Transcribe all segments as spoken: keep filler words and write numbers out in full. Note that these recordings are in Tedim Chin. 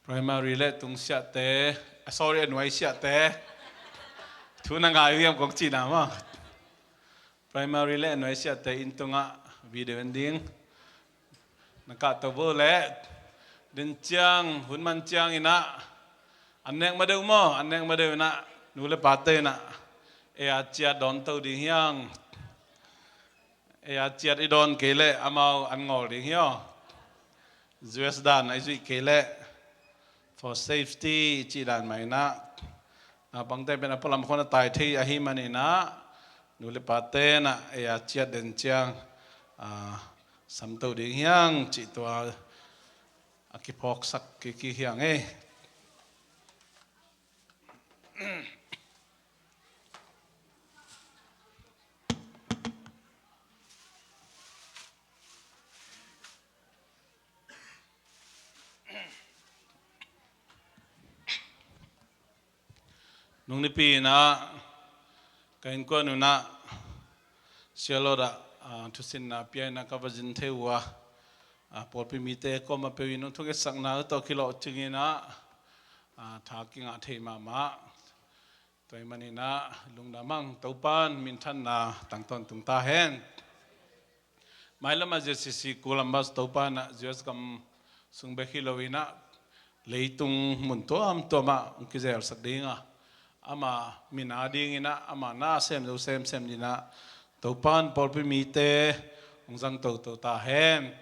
Primary le tung siahte, ah, sorry, a nuai siahte. Thu na ngai uh hiam kong cihna maw? Primary le a nuai siahte inn tungah video en ding na kahto vo leh, den ciang, hun man ciang inah, an nek ma deuh maw, an nek ma deuh inah, nu le pate inah, ei a ciat dawnto ding hiang. Ei a ciat i dawn kei leh amau an ngawl ding hi aw. U S dan a i zuih kei leh, for safety i cih dan mah inah, naupangte pen a pualam khawng a tai thei ahih man inah, nu le pate inah ei a ciat den ciang, ah, samto ding hiang cih tua a kiphawksak kik hiang ei. Nung nipi inah ka innkuan un ah Sialawt ah, ah, thusinna pia inah ka va zin thei uh a, ah, pawlpi mite kawm a peuh in nung thungetsakna uh tawh kilawhcing inah, ah, tha kingah thei mahmah. Tua ahih man inah lungdam hang, Topan minthanna tang tawntung ta hen. Mailam ah Z C C Columbus Topan ah U S gam sung bek hi lo inah leitung mun tuamtuam ah hong kizelsak ding a, ama min a ding inah ama na sem zo semsem ding inah Topan pawlpi mite hong zang toto ta hen.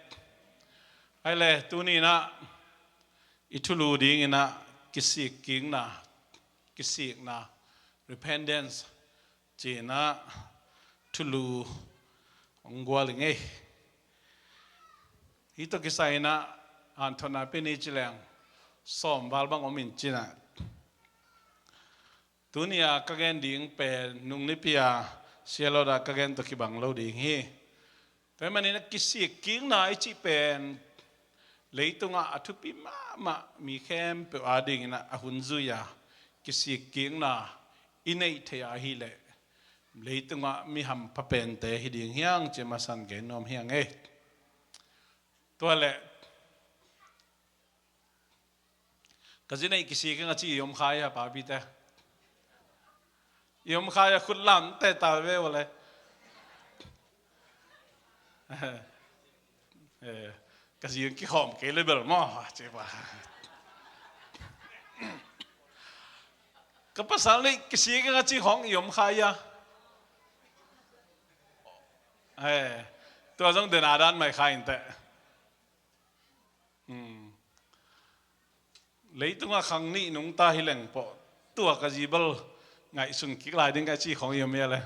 Ahi leh tuni inah i thulu ding inah kisik kikna, kisikna, repentance, ci inah thulu hong gual ing ei. Hih tawh kisai inah hanthotna pia ni ci leng sawm val bang om in ci inah. Tuni a ka gen ding pen nung nipi a Sialawt a ka gen tawh kibang lo ding hi. Tua ahih man inah kisik kikna i cih pen leitungah a thupi mahmah, mi khempeuh a ding inah a hun zui a kisik kikna i neih theih ahih leh leitungah mi hampha pente hi ding hiang cih masa in gen nuam hiang ei. Tua leh ka zi neih kisik ing a ci i om kha hia, papite? I om kha hia, khut lam teh ta ve ua le. Eh, ka zi kikhawm kei le bel maw, ci pa. Ka pasal neih kisik ing a ci khawng i om kha hia? Eh, tua zong den a dan mai kha in teh. Hmm. Leitungah khang nih nungta hi leng pawh tua ka zi bel ngaihsun kik lai ding ka ci khawng i om hia le?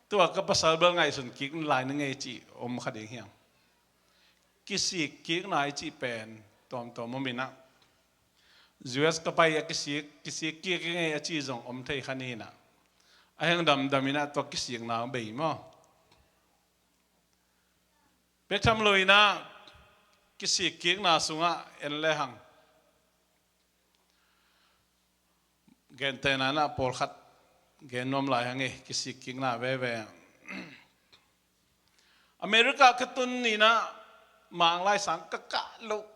Tua ka pasal bel ngaihsun kik lai ning ei ci om kha ding hiang. Kisik kikna i cih pen tuamtuam om inah, U S ka pai a kisik, kisik kik ing ei a ci zong om thei kha ni inah. A heng damdam inah tua kisikna bei maw? Bek tham lo inah kisik kikna sungah en lehang, gentehna inah pawlkhat gen nuam lai hang ei, kisik kikna veve. America ka tun inah Manglai sang ka kah loh,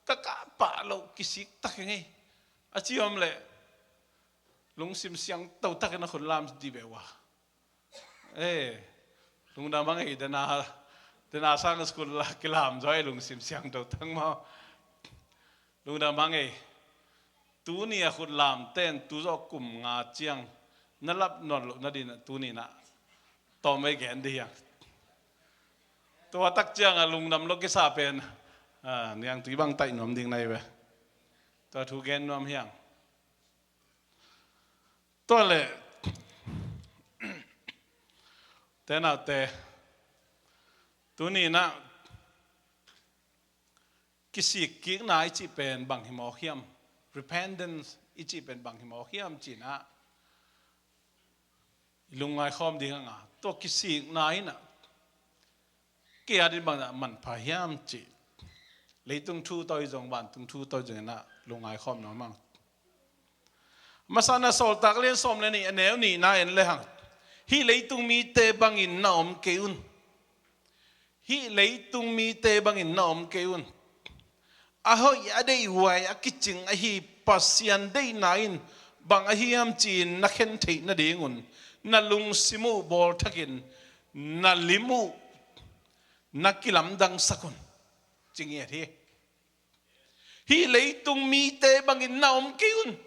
ka kah pah loh, kisik tak ing ei a ci om leh lungsim siangtho takin a khut lam dih ve ua. Eh, lungdam hang ei, dena, dena sang school la kilam zaw ei, lungsim siangtho tak maw? Lungdam hang ei. Tuni a khut lam ten tu zawh kum nga ciang na lap nawn loh nading ah tuni inah tawm ei gen dih hiang. Tua tak ciang a lungdam lo kisa pen, ah, niangtui bang taih nuam ding na hi ve. Tua thu gen nuam hiang. Tua leh, te naute, tuni inah kisik kikna i cih pen bang hi mawk hiam? Repentance i cih pen bang hi mawk hiam ci inah i lungngai khawm ding hang a, tua kisikna inah kei a ding bang inah manpha hiam cih leitung thu tawh hi zong, vantung thu tawh hi zong inah lungngai khawm nuam hang. Masa inah Sawltak lian sawm le nih a neu nihna en lehang, hih leitung mite bangin na om kei un. Hih leitung mite bangin na om kei un. a hoih a deihhuai a kicing ahi Pasian deihna in bang ahi hiam ci-in na khen theih nadingun na lungsim uh bawlthakin na lim uh na kilamdangsak un, ci ngiat hi. Hih leitung mite bangin na om kei un.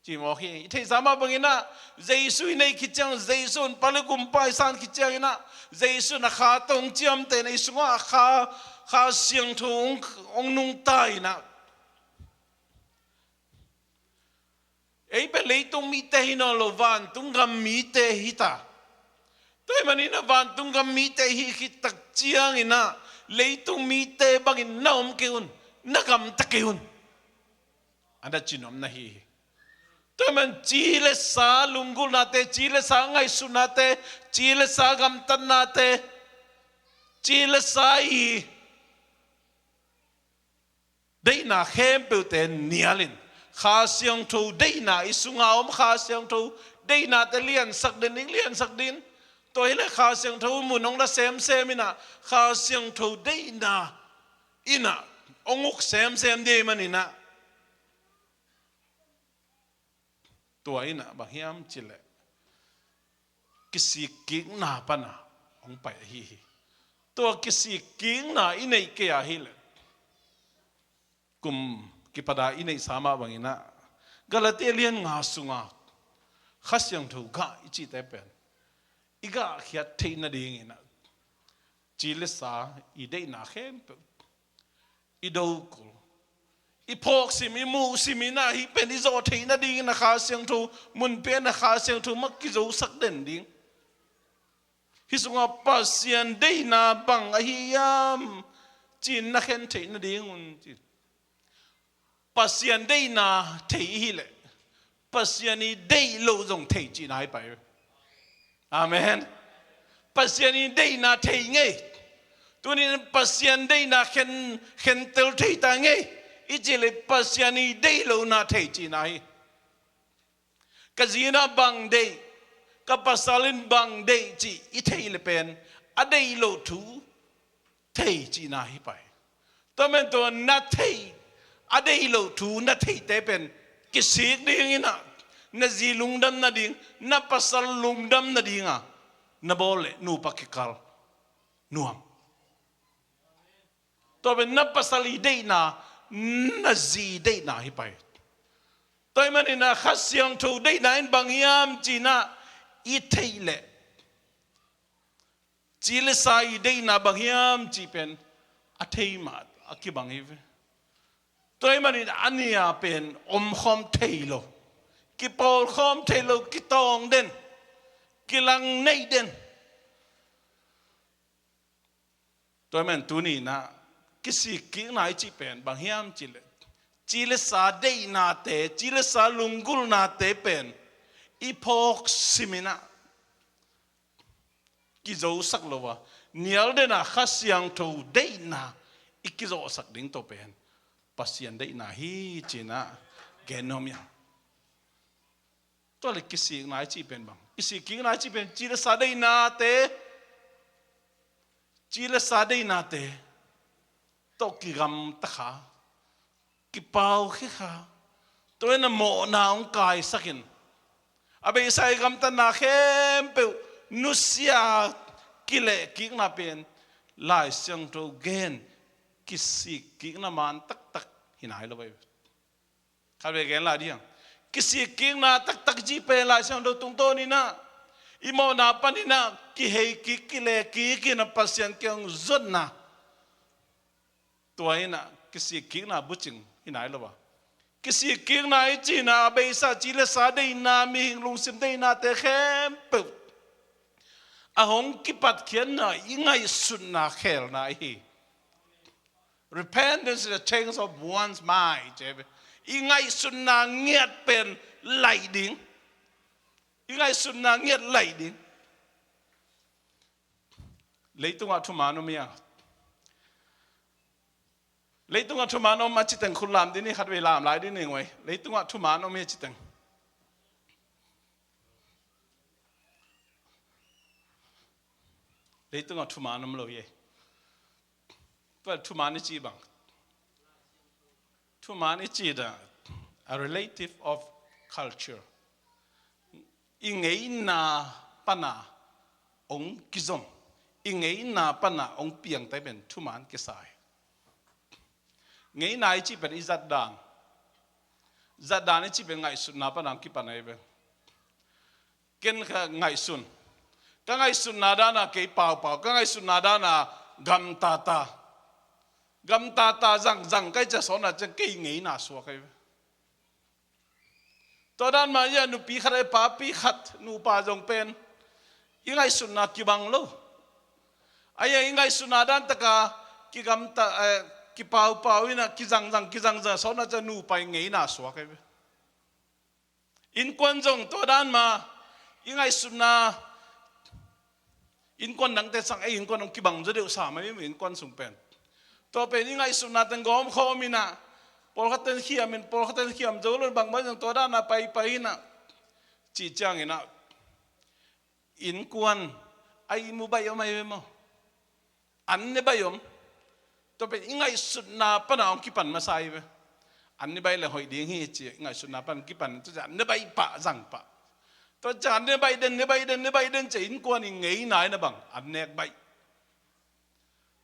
Cimawk hi. I theihsa mah bangin ah Jesu i neih khit ciang, Jesu in palik um paisan khit ciangin ah Jesu in a Kha tawh hong ciamtehna i sungah a Kha, Kha Siangtho hong, hong nungta in ah ei pen leitung mite hi nawn lo, vantung gam mite hi ta. Tua ahih manin ah vantung gam mite i hih khit tak ciangin ah leitung mite bangin na om kei un, na gamta kei un, a na cinuam na hi hi. Tua ahih man ci le sa lunggulhnate, ci le sa ngaihsutnate, ci le sa gamtatnate, ci le sa i deihna khempeuhte nialin, Kha Siangtho deihna i sunga om, Kha Siangtho deihnate liansak den ding, liansak din. Tua hileh Kha Siangtho mun hong la semsem in ah Kha Siangtho deihna in ah hong uk semsem ding ahih manin ah tua in ah bang hiam cih leh kisikkikna pan ah hong pai ahi hi. Tua kisikkikna i neih kei a hileh kum kipat a i neihsa mah bangin ah Galatia lian nga sunga Kha Siangtho gah i cihte pen i gahkhiat theih nadingin ah ci le sa i deihna khempeuh i dokul, i phawksim, i muhsim in ah hih pen i zawh theih nadingin ah Kha Siangtho mun pen ah Kha Siangtho mah kizosak den ding. Hih sungah Pasian deihna bang ahi hiam ci-in na khen theih nadingun ci. Pasian deihna thei i hih leh Pasian i deih loh zong thei cihna hi pai. Amen. Pasian i deihna thei ngei. Tunin Pasian deihna khen, khentel thei ta ngei i cih leh Pasian i deih lohna thei cihna hi. Ka zi in ah bang deih, ka pasal in bang deih cih i theih leh pen a deih loh thu thei cihna hi pai. Tua men tua na theih, a deih loh thu na theihte pen kisik dingin ah na zi lungdam nading, na pasal lungdam nadinga na bawl leh nupa kikal nuam. Tua pen na pasal i deihna, na zi deihna hi pai. Tua ahih manin ah Kha Siangtho deihna in bang hiam cih in ah i theih leh ci le sa i deihna bang hiam cih pen a thei mah a kibang hi ve. Tua ahih manin a nih a pen omkhawm thei lo, kipawlkhawm thei lo, kitawng den, kilang neih den. Tua ahih man tuni in ah kisikkikna i cih pen bang hiam cih leh ci le sa deihnate, ci le sa lunggulhnate pen i phawksim in ah kizosak lo a, nial den a Kha Siangtho deihna i kizawhsak ding tawh pen Pasian deihna hi ci-in ah gen nuam ing. Tua leh kisikna i cih pen bang, kisikkikna i cih pen ci le sa deihnate, ci le sa deihnate tawh kigamta kha, kipau khia kha, tua in a mawhna hong kaisak in, a beisa i gamtatna khempeuh nusia kilehkikna pen Lai Siangtho gen kisikkikna man taktak hi nai lo ve. Khatvei gen lai ding. Kisikkikna taktak cih pen Lai Siangtho tungtawn in ah i mawhna panin ah kihei kik, kile kik in ah Pasian kiang zuatna, tua in ah kisikkikna bucing hi nai lo a. Kisikkikna i cihna a beisa ci le sa deihna, mihing lungsim deihnate khempeuh a hong kipatkhiatna i ngaihsutna khelna ahi hi. Repentance is a change of one's mind. I ngaihsutna ngiat pen laih ding. I ngaihsutna ngiat laih ding. Leitungah thuman om hi a. Leitungah thuman om a citeng khut lam ding ni, khatvei lam lai ding ni ngoi. Leitungah thuman om hi a citeng. Leitungah thuman om lo hi. Tua thuman i cih bang, Thuman i cih ah, a relative of culture. I ngeina pana hong kizom, i ngeina pana hong piangte pen thuman kisa hi. Ngeina i cih pen i zatdan, zatdan i cih pen ngaihsutna pana hong kipan ahi ve. Ken ka ngaihsun, ka ngaihsutna dana kei paupau, ka ngaihsutna dana gamtata, gamtata zangzang kai cia sawna cia kei ngeina suak ahi ve. Tua dan mah ia nupi khat ai papi khat nupa zong pen i ngaihsutna kibang lo. Aia i ngaihsutna dan taka kigamta, eh, kipaupau ina kizangzang kizangzang sawna cia nupa i ngeina suak ahi ve. Innkuan zong tua dan mah i ngaihsutna innkuan dangte sang ei innkuan hong kibang zaw deuh sa mai mi innkuan sung pen. Tua pen i ngaihsutna teng gawm khawm ina pawlkhat ten khiam in pawlkhat ten khiam zo lo bangbang zong tua dana paipai ina cih ciang ina innkuan ai mu baih om ahi ve maw? An ne baih om. Tua pen i ngaihsutna pana hong kipan masa ahi ve. An ne baih le hoih ding hi ci i ngaihsutna pana kipan tua cia an ne baih pah zang pah. Tua cia an ne baih den ne baih den ne baih den cia innkuan i ngeina ina bang an nek baih.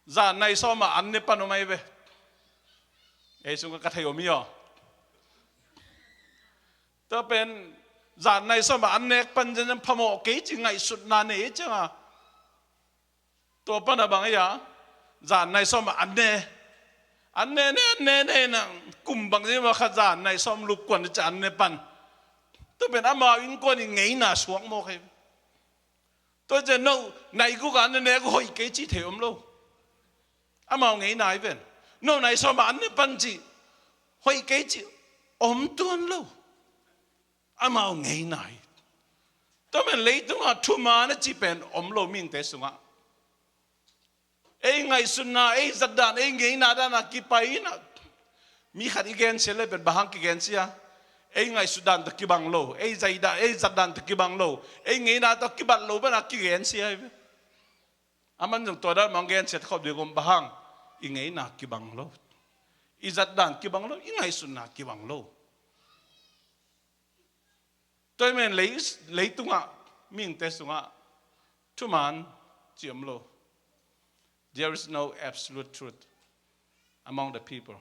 Zan nai sawma an ne pan om ahi ve. Ei sungah ka thei om hi aw. Tua pen zan nai sawma an nek pan cia phamawh kei ci ngaihsutna nei cianga tua pana bang ia zan nai sawma an ne, an ne ne an ne ne na kum bang zima khat zan nai sawm luk kuan cia an ne pan. Tua pen amau innkuan i ngeina suak mawk hi. Tua cia no nai guka an ne ne hoih kei ci thei om lo. Amau ngeina hi ven. No nai sawma an ne pan ci hoih kei ci om tuan lo. Amau ngeina hi. Tua men leitungah thuman a ci pen om lo mihingte sungah. Ei ngaihsutna ei zatdan ei ngeina dana kipai ina mi khat i gensia le pen bang hang kigensia? Ei ngaihsutdan tawh kibang lo ei zaida ei zatdan tawh kibang lo ei ngeina tawh kibat lo bana kigensia hi ve. Aman zong tua dan mah hong gensia khop ding om bang hang? I ngeina kibang lo, i zatdan kibang lo, i ngaihsutna kibang lo. Tua hi men lei, leitungah mihingte sungah thuman ci om lo. There is no absolute truth among the people.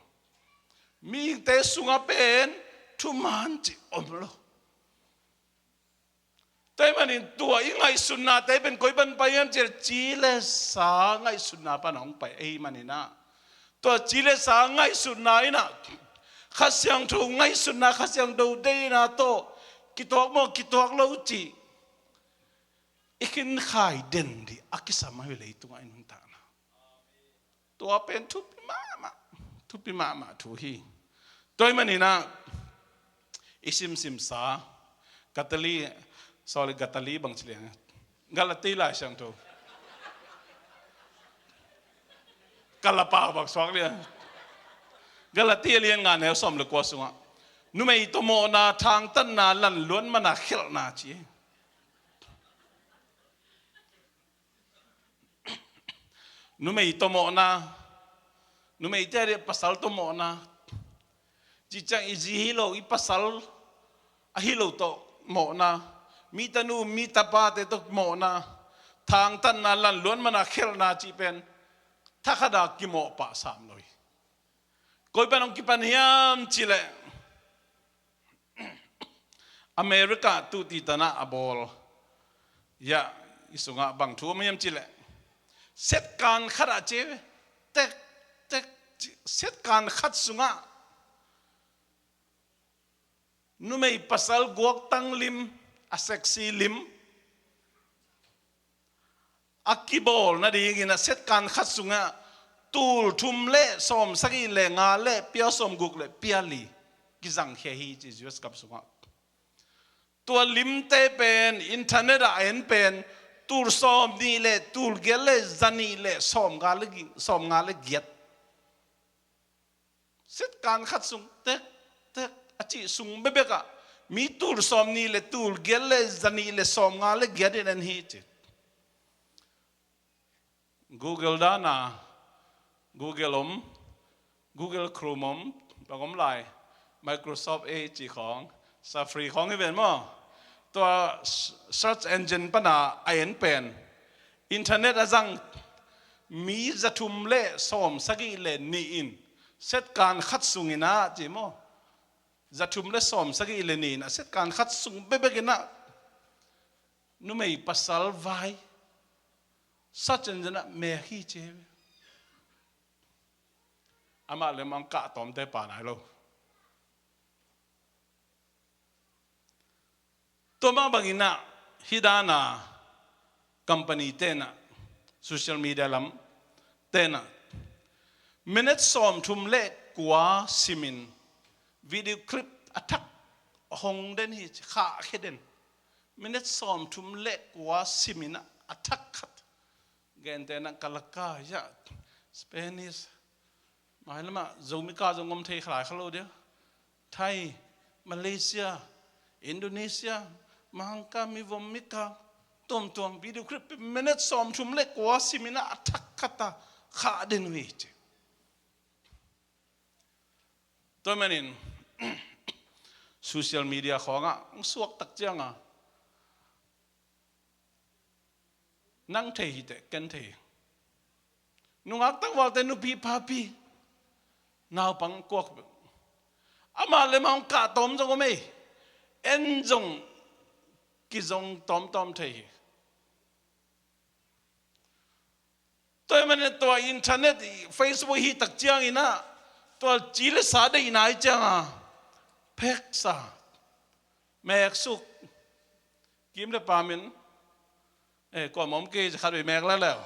Mihingte sungah pen thuman ci om lo. Tua hi manin tua i ngaihsutnate pen koi pan pai hiam cih leh ci le sa ngaihsutna pan hong pai ahi manin ah tua ci le sa ngaihsutna in ah Kha Siangtho ngaihsutna, Kha Siangtho deihna tawh kituak maw kituak lo cih i khinkhai den ding a kisam ahi ve leitungah i nuntakna. Tua pen thupi mahmah, thupi mahmah thu hi. Tua hi manin ah i simsimsa Galati, sorry, Galati bang ci liang, Galati Lai Siangtho. Galati bang suak liang. Galati a lian nga neu sawm le kua sungah numei tawh mawhna, thangtatna, lanluan mana khelhna ci. Numei tawh mawhna, numeite a dih pasal tawh mawhna, cih ciang i zi hi lo i pasal ahi lo tawh mawhna, mi tanu mi tapate tawh mawhna, thangtatna, lanluan mana khelhna cih pen thakhata kimawh pah sam lo hi. Koi pan hong kipan hiam cih leh America tuti tanah a bawl. Yah, i sungah bang thu om hiam cih leh setkan khat ah ci ve. Tek, tek, setkan khat sungah numei pasal guaktang lim, a sexy lim a kibawl nadingin a setkan khat sungah tul thum le sawm sagih le nga le pia sawm guk le pia li kizangkhia hi ci U S gam sungah. Tua limte pen internet ah en pen tul sawm nih le tul giat le za nih le sawm nga le gi-, sawm nga le giat. Setkan khat sung tek, tek a cih sung bekbek ah mi tul sawm nih le tul giat le za nih le sawm nga le giat in en hi ci. Google dana, Google om, Google Chrome om, bang om lai, Microsoft ei ci khawng, Safari khawng hi ven maw. Tua s-, search engine pana a en pen, internet a zang mi zathum le sawm sagih le nih in, setkan khat sungin ah ci maw. Zathum le sawm sagih le nih in a setkan khat sung bekbekin ah numei pasal vai search engine ah mek hi ci. Amah le mah kah tawmte pa nai lo. Tua mah bangin ah, hih dan a company tenah, social media lam tenah, minute sawmthum le kua simin video clip a thak hong den hi, khahkhia den. Minute sawmthum le kua simin ah a thak khat. Gentehna Kalaka, ya, Spanish, mailamah Zomika zong om thei khalai kha lo dia. Thai, Malaysia, Indonesia, Mangka, Mivom, Mika, tuamtuam video clip minute sawmthum le kua simin ah a thak khat a khah den uh hi ci. Tua manin social media khawngah hong suak tak cianga, nang thei hi teh, ken thei hi. Nungak tangvalte, nupi papi, naupang kuak, amah le mah hong kah tawm zong om ei. En zong kizong tawmtawm thei hi. Tua ahih manin tua internet, Facebook hi tak ciangin ah, tua ci le sa deihna hi cianga, pheksa, meksuk, kim le pam in, eh, kuamah om kei, khatvei mek leuleu.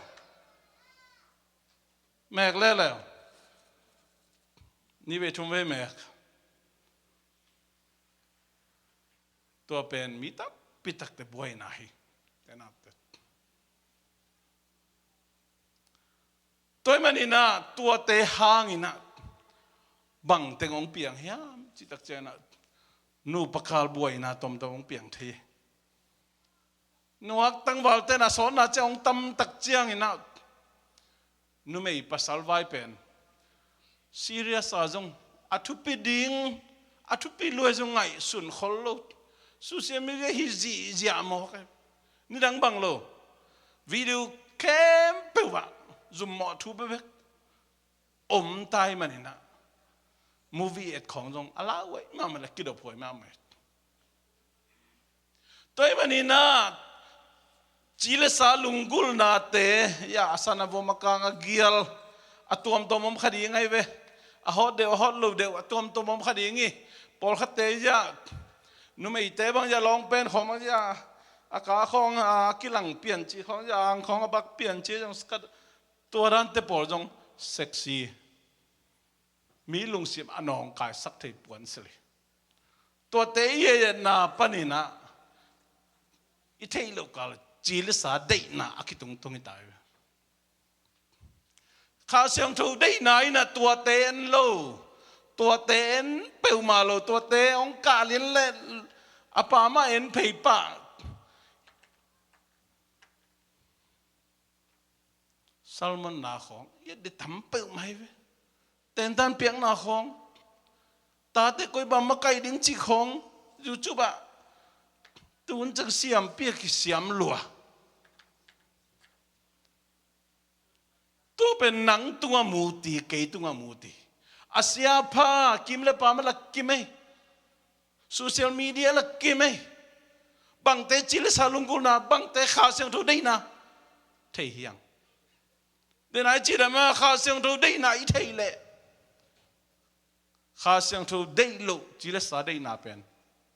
Mek leuleu. Nihvei thumvei mek. Tua pen mi tampi takte buaina hi. Tenapte. Tua ahih manin ah, tuate hangin ah bang teng hong piang hiam cih tak ciangin ah, nupa kal buaina tomtom hong piang thei. Nungak tangvalte na sawtna ciang hong tam tak ciangin ah, numei pasal vai pen serious a zong, a thupi ding, a thupi lua zong ngaihsun khol lo. Social media hi zihziah mawk e. Nidang bang lo, video khempeuh ah zummawh thu bekbek om ta ahih manin ah, movie et khawng zong a lauhuai mahmah le kidophuai mahmah. Tua ahih manin ah, ci le sa lunggulhnate, ya, a san a vom, a kang a gial, a tuamtuam om kha ding ahi ve. A hawt deuh, a hawt lo deuh, a tuamtuam om kha ding hi. Pawlkhatte, ya, numeite bang, ya, lawng pen khawng, ya, a ka khawng a kilang pian ci khawng, ya, ang khawng a bak pian ci zong skat, tua dante pawl zong sexy, mi lungsim a nawngkaisak thei puansilh hi. Tuate i etna panin ah, i theih loh kal ci le sa deihna a kitungtung hi ta hi. Kha Siangtho deihna in ah tuate en lo, tuate en peuhmah lo, tuate hong kah lian le a pa mah en phei pah. Sermon na khawng i et ding tam peuhmah hi ve. Tentan piakna khawng, tate koi bang makaih ding cih khawng, YouTube ah tun ciang siampi a kisiam lua. Tua pen nang tungah mu ti, kei tungah mu ti. A sia pha, kim le pam a la kim ei. Social media la kim ei. Bangte ci le sa lunggulhna, bangte Kha Siangtho deihna thei hiam? Denai ci dama Kha Siangtho deihna i theih leh, Kha Siangtho deih loh ci le sa deihna pen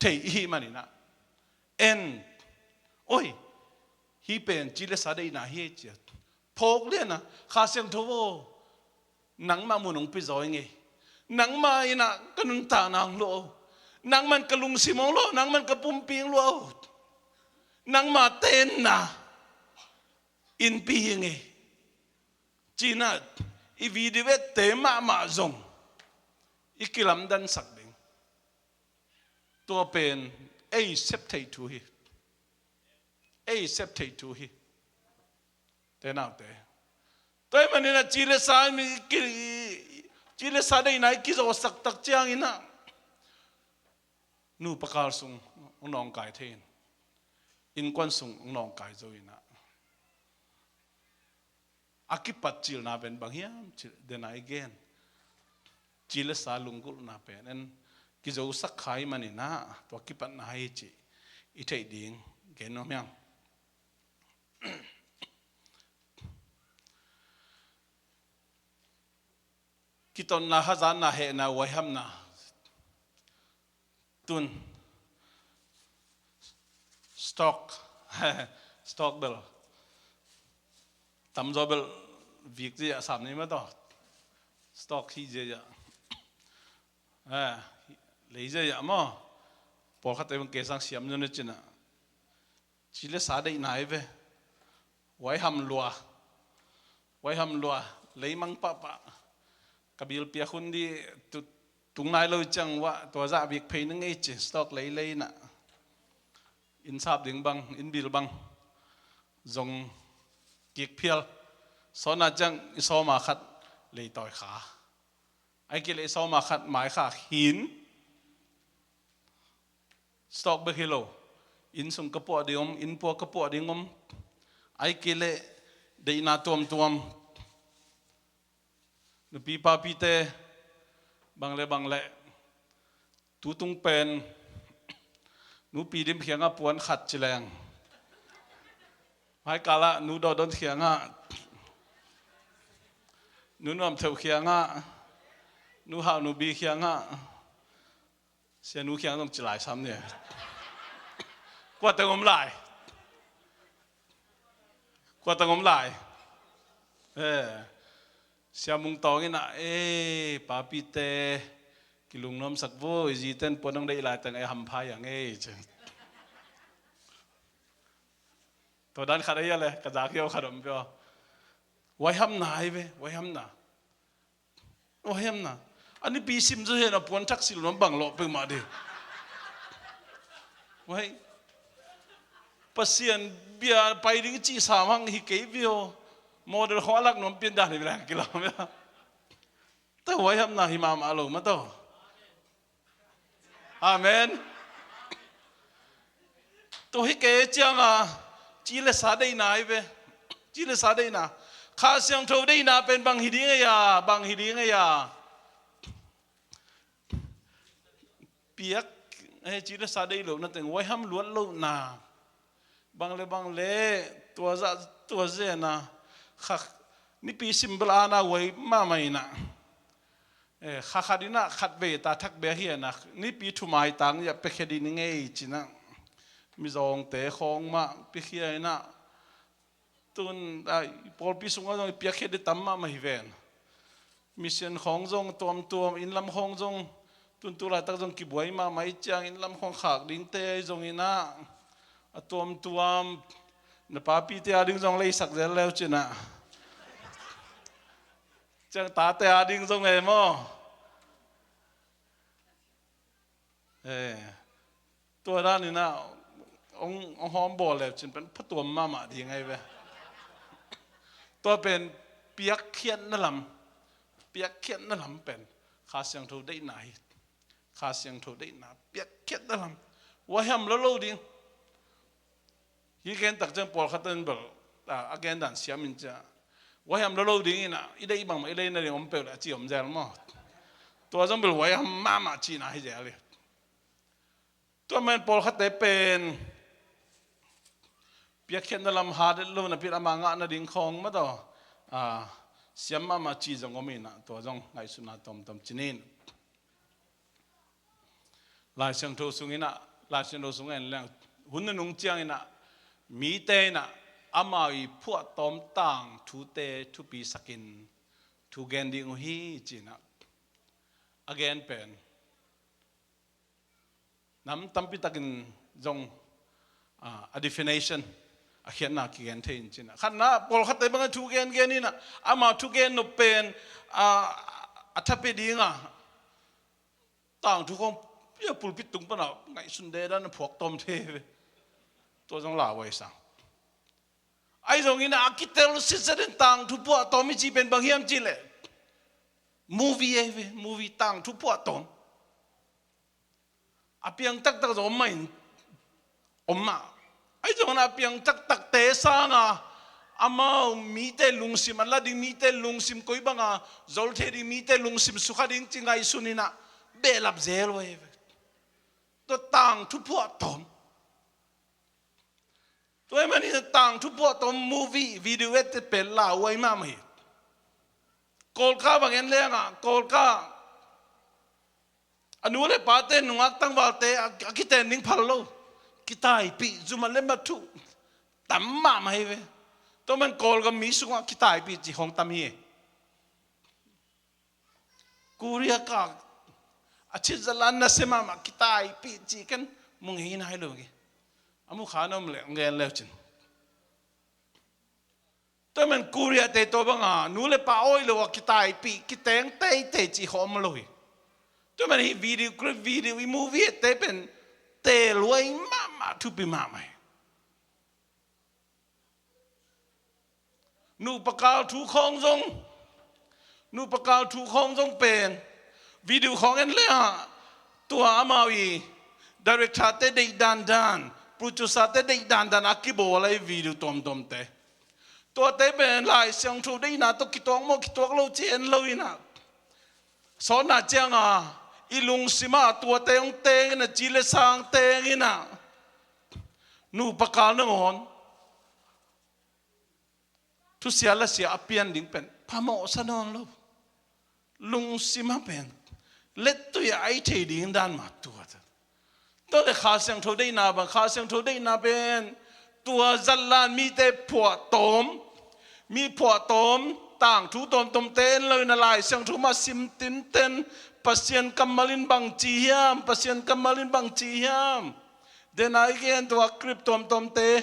thei i hih manin ah, en, oi, hih pen ci le sa deihna hi ei ci a, phawk lian a, Kha Siangtho aw, nangmah mun hong pia zaw ing ei. Nangmah in ah ka nuntakna hong luah aw. Nangmah in ka lungsim hong luah aw. Nangmah in ka pumpi hong luah aw. Nangmah tenna innpi hi ing ei. Ci-in ah, i video ette mahmah zong i kilamdansak ding. Tua pen ei sep theih thu hi. Ei sep theih thu hi. Te naute. Tua ahih manin ah ci le sa mi ki, Ci le sa deihna i kizawhsak tak ciangin ah, nupa kal sung hong nawngkai thei in, innkuan sung hong nawngkai zo in ah, a kipat cilna pen bang hiam cih dena i gen. Ci le sa lunggulhna pen en kizosak kha ahih manin ah, tua kipatna hi cih i theih ding gen nuam hiam? Kitotna, hazatna, hehna, huaihamna. Tun stock, stock bel tamzaw bel vik ziahziah sam ni mah tawh. Stock hi ziahziah, eh, lei ziahziah maw? Pawlkhatte bang kei sang siam zo ni cin ah, ci le sa deihna hi ve. Huaiham lua, huaiham lua, leimang pahpah. Ka bil piak hun dih tu, tung nai lo ciang uah tua zah bik phei na ngei ci, stock leilei in ah, inn sap ding bang, inn bil bang zong kik phial. Sawnna ciang i sawma khat leitawi kha, ahih kei leh i sawma khat mai kha khin. Stock bek hi lo, inn sung ka puah ding om, inn pua ka puah ding om, ahih kei leh deihna tuamtuam. Nupi papite bang le bang le, tutung pen Nu Pi Dim kiangah puan khat ci leng, maikal ah Nu Dawh Don kiangah, Nu Nuam Theuh kiangah, Nu Hau Nu Bi kiangah, Sia Nu kiang zong ci lai sam ni. Kua teng om lai? Kua teng om lai? Eh, Sia Mung Tawng in ah, eh, papite kilungnuamsak vo, i zite in puan hong deih lai teng ei hampha hi a ngei ci. Tua dan khat ahi a le, ka zak hi aw, khat om peuh aw. Huaihamna hi ve, huaihamna. Huaihamna. A nipi sim zaw hi a, na puan thak silh nuam bang lawh peuhmah ding. Huai, Pasian bia pai ding cih sam hang hi kei ve aw. Model khong a lak nuam pian dan hi ve leng kilam ve. Tua huaihamna hi mahmah lo mah tawh. Amen. Tua hi kei cianga, ci le sa deihna hi ve. Ci le sa deihna. Kha Siangtho deihna pen bang hi ding ei a, bang hi ding ei a. Piak, eh, ci le sa deih lohna teng, huaiham luat lohna. Bang le bang le, tua zah, tua zena, kha, nipi sim bel ana huai mahmah in ah. Eh, kha khat in ah khatvei ta thak bek hi a, nipi thumai tang zah piakhia ding ngei ci-in ah, mizawngte khawng mah piakhia in ah, tun, ah, pawlpi sungah zong i piakhia ding tam mahmah hi ven. Mission khawng zong tuamtuam, inn lam khawng zong, tun tu laitak zong kibuai mahmah i ciang, inn lam khawng khak dingte ahi zongin ah, a tuamtuam, na papite a ding zong leisak zel leu cin ah. Ciang tate a ding zong e maw? Eh, tua danin ah hong, hong hawm bawl leu cin pen phatuam mahmah ding ahi ve. Tua pen piakkhiatna lam, piakkhiatna lam pen Kha Siangtho deihna hi. Kha Siangtho deihna, piakkhiatna lam. Huaiham lo lo ding. Hi gen tak ciang pawlkhat in bel, a, a gen dan siam in cia, huaiham lo lo ding in ah, i deih bangmah i deihna ding om peuh leh a ci om zel maw? Tua zong bel huaiham mahmah cihna hi zel hi. Tua man pawlkhatte pen piakkhiatna lam hadet lo napi-in ama ngahna ding khawng mah tawh, a, siam mahmah cih zong om in ah, tua zong ngaihsutna tomtom ci ni. Lai Siangtho sungin ah, Lai Siangtho sungah en leng, hun nunung ciangin ah, mite in ah amau i phuahtawm tangthute thupisakin thu gen ding uh hi ci-in ah, a gen pen nam tampi takin zong, ah, a definition, a khiatna kigen thei in ci-in ah. Khatna, pawlkhatte bangin thu gengen in ah, amau thu gen nop pen, ah, a thapi ding a, tangthu khawng, pia pulpit tung pan a ngaihsun dedan a phuaktawm thei ve. Tua zong lauhuai sang. Ahi zongin a kitel sitset in tangthu phuahtawm i cih pen bang hiam cih leh, Movie ei ve, movie tangthu phuahtawm. A piang taktak zong om mah in, om mah. Ahi zongin a piang taktakte sanga amau mite lungsim a la ding, mite lungsim koi banga zol thei ding, mite lungsim sukha ding ci ngaihsun inah behlap zel uh ei ve. Tua tangthu phuahtawm. Tua ahih manin tangthu phuahtawm movie, video ette pen lauhuai mahmah hi. Kawlka bang en lengah, Kawlka a nu le pate nungak tangvalte a, a kiten ding phal lo. Kitaipih, zum a lem a thuh tam mahmah hi ve. Tua man Kawlgam mi sungah kitaipih cih khawng tam hi. Korea ka a chin zatlan nasia mahmah, kitaipih cih ken mu ngei nai lo hi. A mu kha na om leh gen leu cin. Tua man Korea te tua banga nu le pa awi lo a kitaipih, kiteng teitei cih khawng om lo hi. Tua man hi video clip, video i movie ette pen teelhuai mahmah, thupi mahmah hi. Nupa kal thu khawng zong, nupa kal thu khawng zong pen video khawng en leh ah, tua amau i director te deih dandan, producer te deih dandan a kibawl a i video tuamtuamte. Tuate pen Lai Siangtho deihna tawh kituak maw, kituak lo ci en lo inah, sawtna cianga i lungsimah tuate hong teng inah, ci le sang teng inah, nupa kal nangawn thusia lasia a pian ding pen phamawhsa nawn lo. Lungsimah pen lettui a ai thei ding dan mah tua ta. Tua le Kha Siangtho deihna bang, Kha Siangtho deihna pen tua zatlan mite phuahtawm, mi phuahtawm, tangthu tuamtuamte en lo inah Lai Siangtho mah sim tinten, Pasian kammal in bang ci hiam, Pasian kammal in bang ci hiam. Dena i gen tua clip tuamtuamte,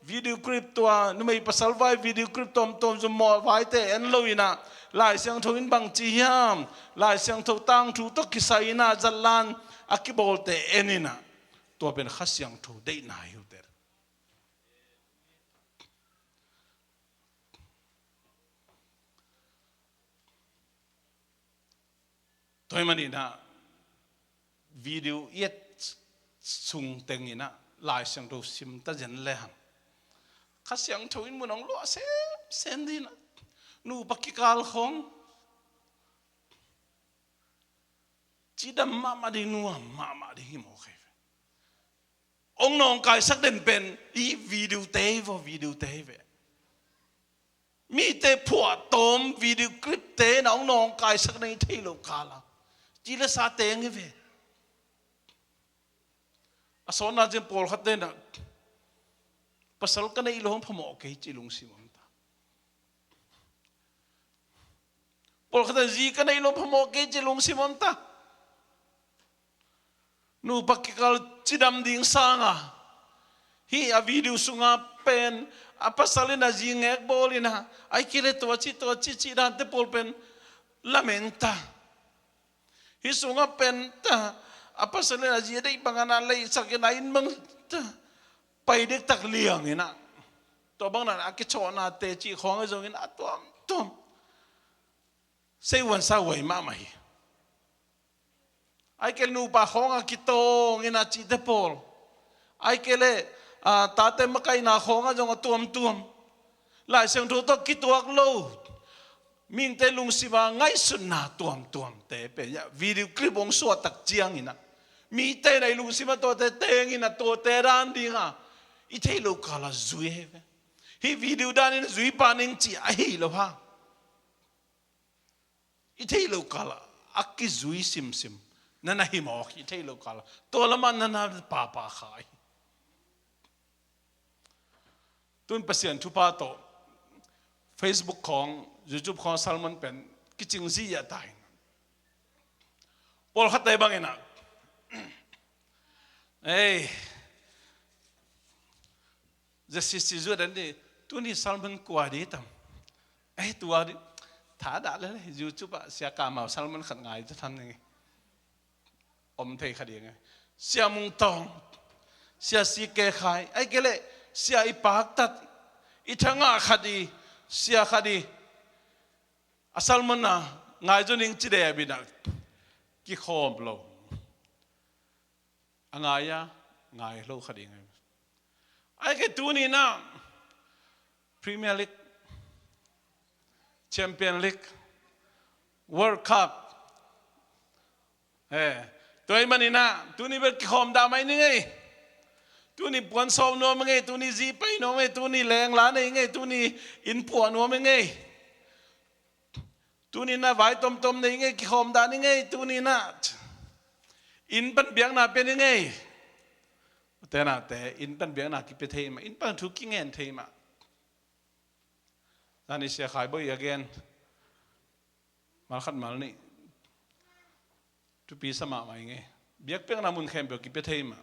video clip tua numei pasal vai video clip tuamtuam zum mawh vaite en lo inah, Lai Siangtho in bang ci hiam, Lai Siangtho tangthu tawh kisai inah zatlan a kibawlte en inah, tua pen Kha Siangtho deihna hi uh teh. Tua ahih manin ah video i et sung teng inah Lai Siangtho sim ta zen le hang, Kha Siangtho in mun hong luah semsem ding inah, nupa kikal khawng cidam mahmah ding, nuam mahmah ding hi mawk hi ve. Hong nawngkaisak den pen i video te hi vaw, video te hi ve. Mite phuahtawm video clip te na hong nawngkaisak na i thei lo kala ci le sa teng hi ve. A sawtna ciang pawlkhat te na pasal ka neih lo hong phamawh kei ci lungsim om ta. Pawlkhat te zi ka neih lo phamawh kei ci lungsim om ta. Nupa kikal cidam ding sanga hih a video sunga pen a pasal in a zi ngek bawl inah, ai kile tua ci tua ci cih dante pawl pen lamen ta. Hih sunga pen ta a pasal in a zi a deih bangin a leihsak inah inn bang ta pai dektak liang inah, tua bang na a kichawhnate cih khawng ahi zongin a tuamtuam sei uansa uai mahmah hi. Ai kei le nupa khawng a kitawng inah cihte pawl, ai kei le, ah, tate makaihna khawng ah zong a tuamtuam, Lai Siangtho tawh kituak lo, mihingte lungsim a ngaihsutna tuamtuamte pen video clip hong suahtak ciang inah, mite na i lungsim a tuate teng inah tuate dan dinga i thei lo kala zui hi ve. Hih video dan in zui pah ning cih ahi lo ha. I thei lo kala a kizui simsim na na hi mawk hi, i thei lo kala tua lamah na na papa kha hi. Tun Pasian thupha tawh Facebook khawng, YouTube khawng sermon pen kicing zia ta hi. Pawlkhatte bang inah, ei, J C C zuat an di, tuni sermon kua di tam. Eh, tua di, tha dah lele, YouTube ah Sia Kamau sermon khat ngai ta tham ning. Om thei kha ding e. Sia Mung Tawng, Sia C K Khai, ai kei le Sia i paktat, i thangah khat i, sia khat i, a sermon a Ngai zo ning ci deh a bina kikhawm lo. A ngai a, ngai lo kha ding. Ai ke tuni na Premier League, Champion League, World Cup. Eh, tua i manina tuni bel kikhawm dah mai ni ngei. Tuni puan sawm nuam ngei, tuni zi pai nuam ngei, tuni lengla nei ngei, tuni inn puah nuam ngei. Tuni na vai tomtom nei ngei, kikhawm dah ni ngei, tuni na inn pan biakna pia ni ngei. Tenate inn pan biakna kipia thei mah, inn pan thu kingen thei mah. Zani sia khai boi again. Malkhat mal nih. Thupi sa mahmah i ngei. Biakpiakna mun khempeuh kipia thei mah.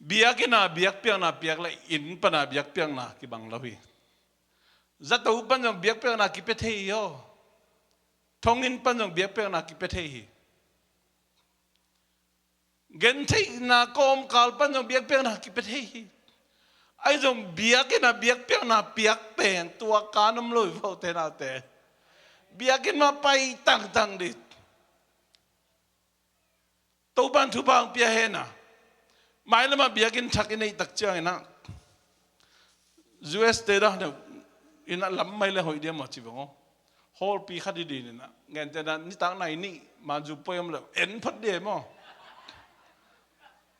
Biakinn a biakpiakna piak le inn pan a biakpiakna kibang lo hi. Zato pan zong biakpiakna kipia thei hi aw. Thonginn pan zong biakpiakna kipia thei hi. Gentheihna kawmkal pan zong biakpiakna kipia thei hi. Ai zong biakinn a biakpiakna piak pen tua kan om lo hi vo tenate. Biakinn mah pai tangtang dih. Topan thupha hong pia hen a. Mailamah biakinn thak i neih tak ciangin a, U S te dah deuh in a lam mai le hoih diam maw ci veng aw. Hall pi khat i din in a, ngente na nitak nai nih manzu poi om le en phot diam maw.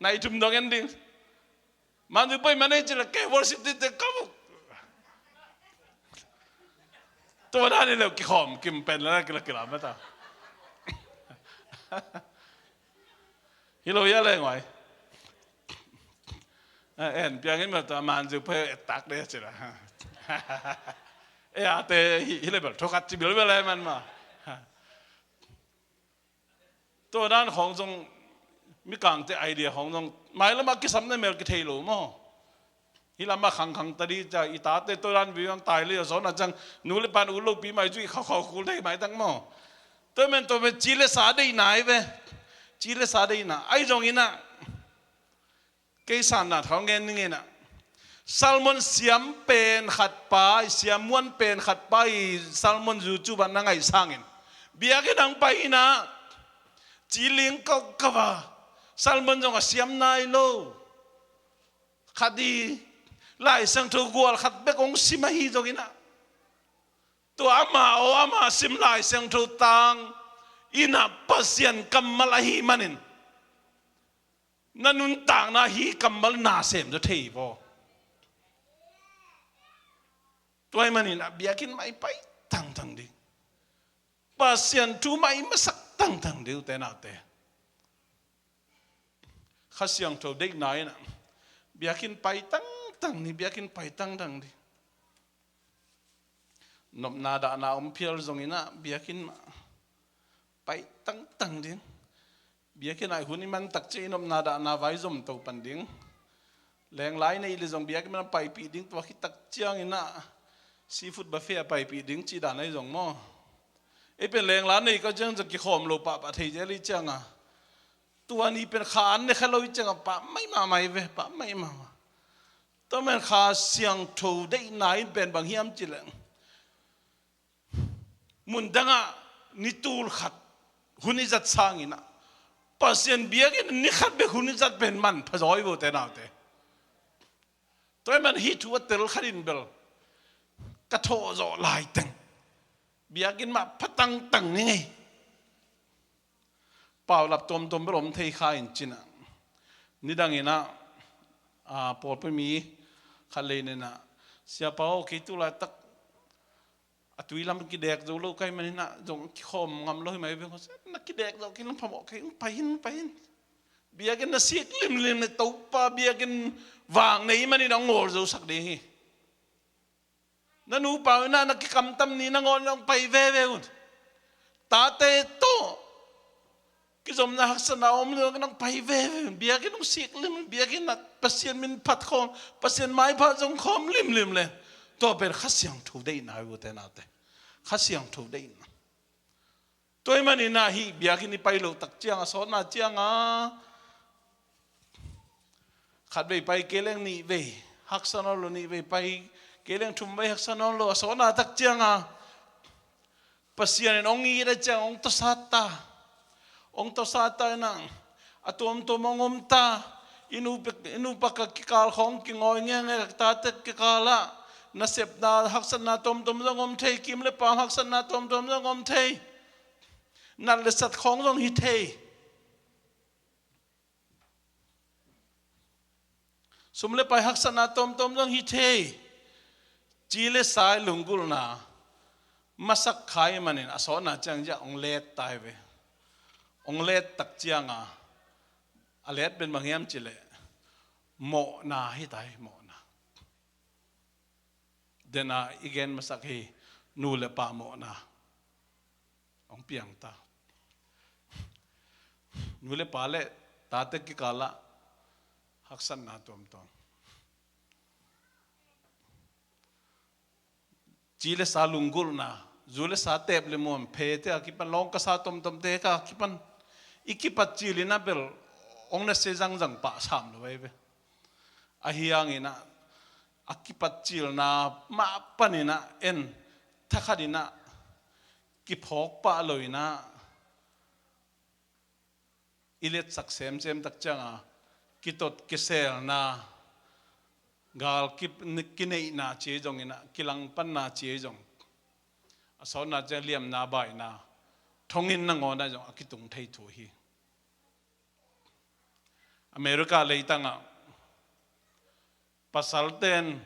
Nai thum dong en ding. Manzu poi man ei ci le kei worship team te ka vuk. Tua dan i leu kikhawm kim pen la kila kila mata. Hi lo ia le ngoi. En piangin mata manzu poi tak de ci la. E a te hi le bel thokat ci bel bel man ma. Tua dan khawng zong mikangte idea khawng zong mailamah kisam na mel kithei lo maw. Hi lamah khangkhang ta dih ca i tate tua dan viang tai le a zawn a cang nu le pan ut lopi mai cu i khaukhau khul thei mai tak maw. Tua men tua men ci le sa deihna i ve. Ci le sa deihna ai zong ina. Kei sanna thau ngen ni ngen ah. Salmon siam pen khat pa i siam muan pen khat pa i salmon zu cu ban na ngaih sangin biakinn hong pai inah ciling kauh kauh a salmon zong a siam nai lo. Khat i Lai Siangtho gual khat bek hong sim ahi zong inah tua amah aw amah sim Lai Siangtho tang inah Pasian kammal ahi manin na nuntakna hi kammal na sem zaw thei vaw. Tua ahih manin a biakinn mah i pai tangtang ding. Pasian thu mah i masak tangtang ding ute naute. Kha Siangtho deihna in a biakinn pai tangtang ni, biakinn pai tangtang ding. Nopna dahna om phial zongin a biakinn mah pai tangtang ding. Biakinn ah hun i man takciang i nopna dahna vai zom to pan ding. Lenglai nei le zong biakinn man paipih ding tua khit takciang inah seafood buffet a paipih ding cih dan ahi zong maw. Ei pen lengla nei kau ciang zong kikhawm lo pahpah thei zel i cianga tua ni pen kha an ne kha lo i cianga pah mai mahmah i ve, pah mai mahmah. Tua men Kha Siangtho deihna in pen bang hiam cileh mun dangah ni tul khat hun i zat sanginah Pasian biakinn ni khat bek hun i zat pen man phazaw i vote naute. Tua man hi thu a tel khat in bel ka thawh zawh laiteng biakinn mah pha tangtang ni ngei. Paulap tuamtuam bel om thei kha in cinah nidang inah pawlpi mi khat lei nenah siapa aw kei tu laitak a tui lam kidek zo lo kai maninah zong kikhawm ngam lo hi mai veng na kidek zo kei lam phamawh kei pai hin pai hin. Biakinn na sik limlim le Topa biakinn vang nei manin a ngawl zo sak ding hi. Na nupa inah na kikamtam ni na ngawl nong pai veve un. Tate tawh kizomna haksatna om lo nang pai veve un. Biakinn nong sik limlim biakinn na Pasian min phat khawm Pasian maipha zong khawm limlim le tua pen Kha Siangtho deihna hi ute naute. Kha Siangtho deihna. Tua ahih maninah hih biakinn i pai loh tak cianga sawtna cianga khat vei pai kei leng nih vei haksa nawn lo, nih vei pai kei leng thum vei haksa nawn lo a sawtna tak cianga Pasian in hong it a ciang hong tawsat ta. Hong tawsat ta inah a tuamtuam hong om ta. I nupi, i nupa ka kikal khawng kingawi ngenge, ka tate kikalah nasepna haksatna tuamtuam zong om thei, kim le paam haksatna tuamtuam zong om thei. Nat le sat khawng zong hi thei. Sum le pai haksatna tuamtuam zong hi thei. Ci le sa i lunggulhna masak kha ahih manin a sawtna ciang ziah hong let ta hi ve. Hong let tak cianga a let pen bang hiam cih leh mawhna hi ta hi, mawhna. Dena i gen masak hi, nu le pa mawhna hong piang ta. Nu le pa le tate kikalah haksatna tuamtuam. Ci le sa lunggulhna, zu le sa tep le muam, phete a kipan, lawngka sa tomtomte ka kipan i kipat cil inah bel hong nasia zangzang pah sam lo ahi ve. Ahi hanginah a kipat cilna mah paninah en thakhat inah kiphawk pah lo inah i letsak semsem tak cianga kitot kiselna, gal ki, kineihna ci ei zong inah, kilangpanna ci ei zong, a sawtna ciang liamna baina thongin nangawnah zong a kitung thei thu hi. America leitangah pasalten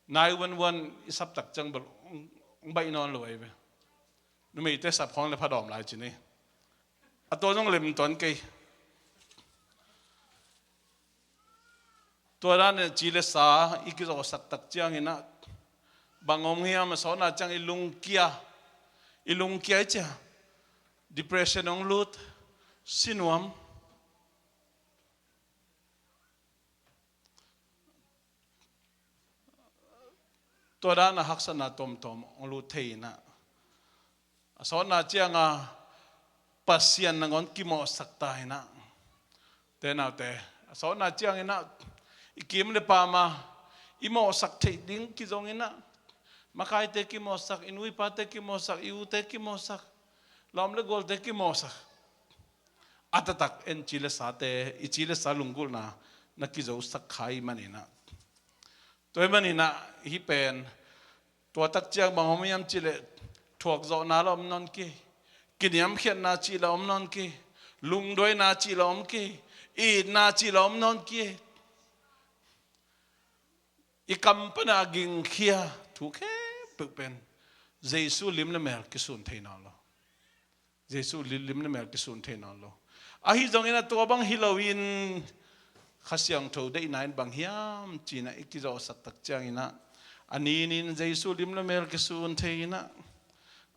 nine one one i sap tak ciang bel hong, hong baih nawn lo ahi ve. Numeite sap khawng le phadawm lai ci ni. A tua zong lem tuan kei. Tua dan in ci le sa i kizawhsak tak cianginah bang om hiam, a sawtna ciang i lungkia, i lungkia i cia, depression hong lut, sinuam. Tua dana haksatna tomtom hong lut thei inah, a sawtna cianga Pasian nangawn kimawhsak ta inah. Te naute, a sawtna cianginah i kim le paama i mawhsak theih ding kizong inah, makaite kimawhsak, i nu i pate kimawhsak, i ute kimawhsak, lawm le gualte kimawhsak. A taktak en ci le sate, i ci le sa lunggulhna na kizosak kha ahih maninah. Tua ahih maninah hih pen tua tak ciang bang om hiam cih leh thuakzawhna la om nawn kei, kiniamkhiatna cih la om nawn kei, lungduaina cih la om kei, itna cih la om nawn kei. I kam pana gingkhia thu khempeuh pen Jesu lim le mel kisun thei nawn lo. Jesu lim, lim le mel kisun thei nawn lo. Ahi zongin a tua bang hi loin Kha Siangtho deihna in bang hiam ci-in ah i kizawhsak tak ciangin ah, a ninin Jesu lim le mel kisun thei in ah,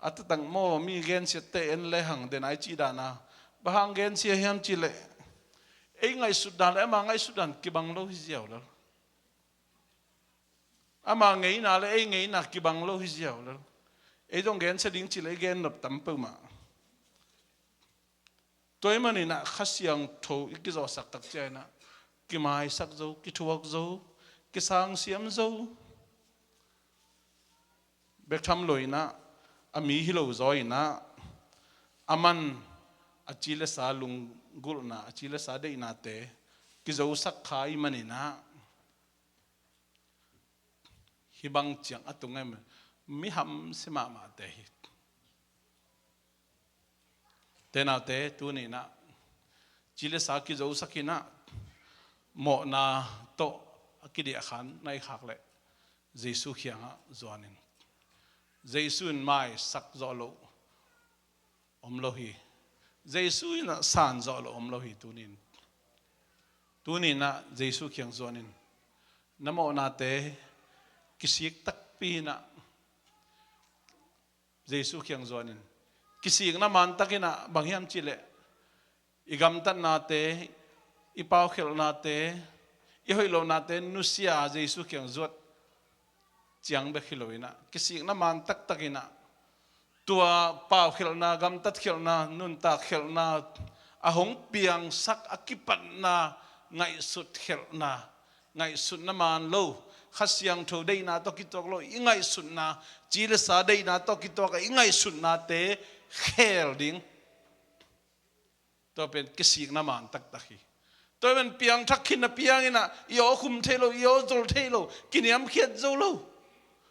a taktak maw, mi gensiate en lehang, den a i cih dan a, bang hang gensia hiam cih leh ei ngaihsut dan le ama ngaihsut dan kibang lo hi ziau lel. Ama ngeina le ei ngeina kibang lo hi ziau lel. Ei zong gensia ding cih leh ei gen nop tam peuhmah. Tua ahih manin ah Kha Siangtho i kizawhsak tak ciangin ah kimaisak zo, kithuak zo, kisangsiam zo bek tham lo in ah, a mi hi lo zaw in ah, aman a ci le sa lunggulhna, a ci le sa deihnate kizosak kha ahih manin ah, hih bang ciang a tung em, mi hamsia mahmahte hi. Te naute, tuni in ah ci le sa kizosak in ah, mawhna tawh a kidiahkhan na i khak leh Jesu kiangah zuan in. Jesu in maisak zawh loh om lo hi. Jesu in ah san zawh loh om lo hi. Tuni in, tuni in ah Jesu kiang zuan in. Na mawhnate kisik takpi in ah Jesu kiang zuan in. Kisikna man tak in ah bang hiam cih leh, i gamtatnate, i paukhialhnate, i hoih lohnate nusia a Jesu kiang zuat ciang bek hi lo in ah, kisikna man taktak in ah, tua paukhialhna, gamtatkhialhna, nuntakkhialhna, a hong piangsak a kipatna, ngaihsutkhialhna, ngaihsutna man lo, Kha Siangtho deihna tawh kituak lo i ngaihsutna, ci le sa deihna tawh kituak a i ngaihsutnate khel ding. Tua pen kisikna man taktak hi. Tua pen piangthak khin na piang in ah, i aw khum thei lo, i aw zol thei lo, kiniamkhiat zo lo.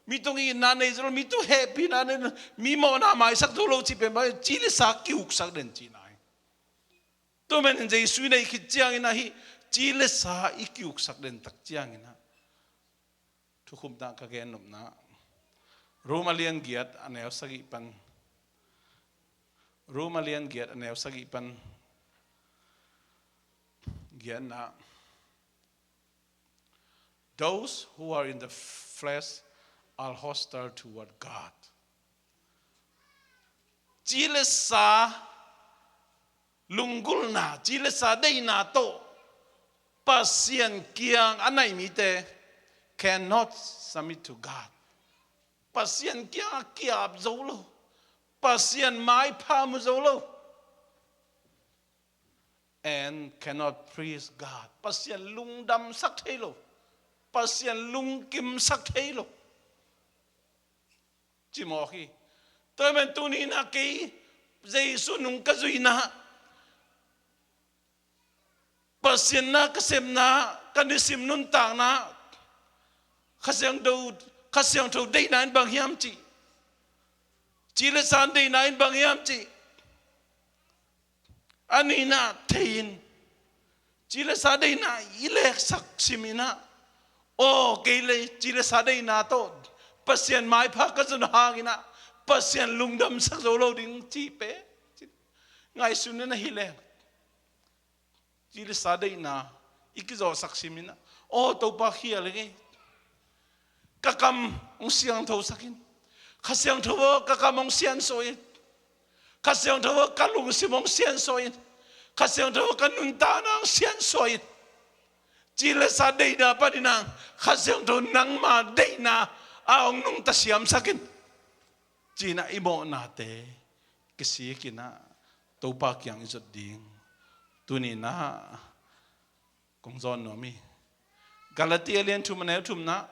Mi tung itna nei zo lo, mi tung hehpihna nei lo, mi mawhna maisak zo lo cih pen bang, ci le sa kiuksak den cihna hi. Tua pen Jesu i neih khit ciangin ah hih ci le sa i kiuksak den tak ciangin ah thukhupna ka gen nopna, Rom a lian giat a neu sagih pan, Rom a lian giat a neu sagih pan giatna, "Those who are in the flesh are hostile toward God." Ci le sa lunggulhna, ci le sa deihna tawh Pasian kiang a naih mite cannot submit to God. Pasian kiang a kiap zo lo, Pasian maipha mu zo lo, and cannot please God. Pasian lungdamsak thei lo, Pasian lungkimsak thei lo. Cimawh hi. Tua hi men tuni in ah kei Jesu nung ka zuihna, Pasian na ka sepna, ka nisim nuntakna, Kha Siangtho, Kha Siangtho deihna in bang hiam cih, ci le sa deihna in bang hiam cih, a nihna thei in, ci le sa deihna i leksak sim in ah, aw kei le ci le sa deihna tawh Pasian maipha ka zon hang in ah Pasian lungdamsak zo lo ding cih pen ngaihsun in ah hi leng, ci le sa deihna i kizawhsak sim in ah, aw Topa khial ing ei, ka kam hong siangthosak in. Kha Siangtho aw, ka kam hong siansuah in. Kha Siangtho aw, ka lungsim hong siansuah in. Kha Siangtho aw, ka nuntakna hong siansuah in. Ci le sa deihna panin ah Kha Siangtho nangma deihna a hong nungta siamsak in, ci-in ah i mawhnate kisik in ah Topa kiang i zot ding tuni in ah kong zawn nuam hi. Galati a lian thum a neu thumna,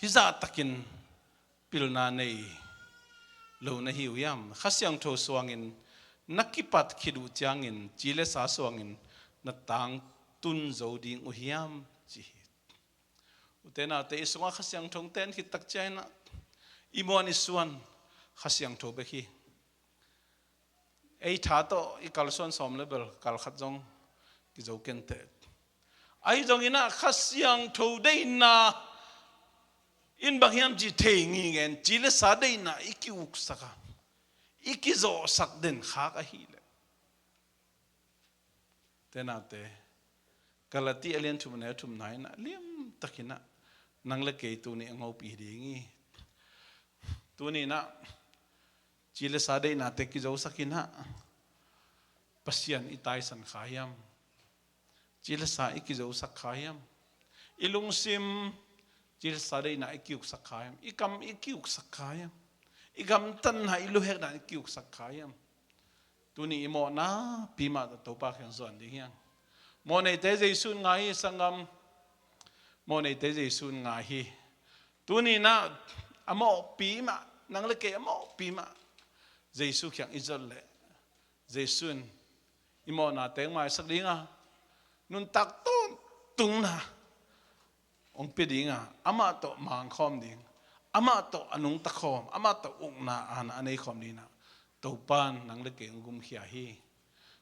hih zah takin pilna nei lo na hi uh hiam? Kha Siangtho suangin na kipat khit uh ciangin ci le sa suangin na tangtun zo ding uh hiam, ci hi. Ute naute, i sungah Kha Siangtho ten khit tak ciangin ah i muan i suan Kha Siangtho bek hi. Ei tha tawh i kalsuan sawm le bel kal khat zong kizo kenteh. Ahi zongin ah Kha Siangtho deihna in bang hiam cih thei ngigen, ci le sa deihna i kiuksak a, i kizawhsak den khak ahih leh, ute naute, Galati a lian thum a neu thumna in ah liam takin ah nang le kei tuni a ngopi ding hi. Tuni in ah ci le sa deihnate kizosak in ah Pasian i taisan kha hiam? Ci le sa i kizosak kha hiam? I lungsim ci le sa deihna i kiuksak kha hiam? I kam i kiuksak kha hiam? I gamtatna, i luhekna i kiuksak kha hiam? Tuni i mawhna pi mah tawh Topa kiang zuan ding hi hang. Mawhneite Jesu in ngai hi, sanggam. Mawhneite Jesu in ngai hi. Tuni in ah a mawhpi mah, nang le kei a mawhpi mah Jesu kiang i zot leh, Jesu in i mawhnate hong maisak ding a, nuntak tawntungna hong pia ding a, amah tawh mangkhawm ding, amah tawh a nungta khawm, amah tawh ukna aana a neikhawm ding in ah Topa in nang le kei hong gumkhia hi.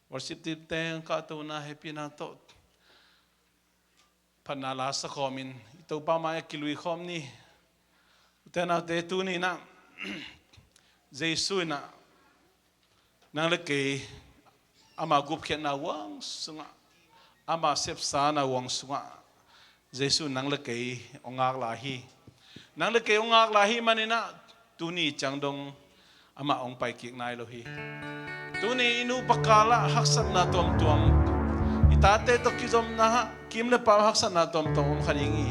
Worship team te hong kahtona hehpihna tawh phatna la sakhawmin i Topa mai-ah kiluikhawm ni. Ute naute, tuni in ah Jesu in ah nang le kei ama gupkhiatna huang sungah, ama sepsana huang sungah Jesu in nang le kei hong ngak lai hi. Nang le kei hong ngak lai hi manin ah tuni ciang dong amah hong paikik nai lo hi. Tuni i nupa kalah haksatna tuamtuam, i tate tawh kizopna ah kim le pam haksatna tuamtuam om kha ding hi.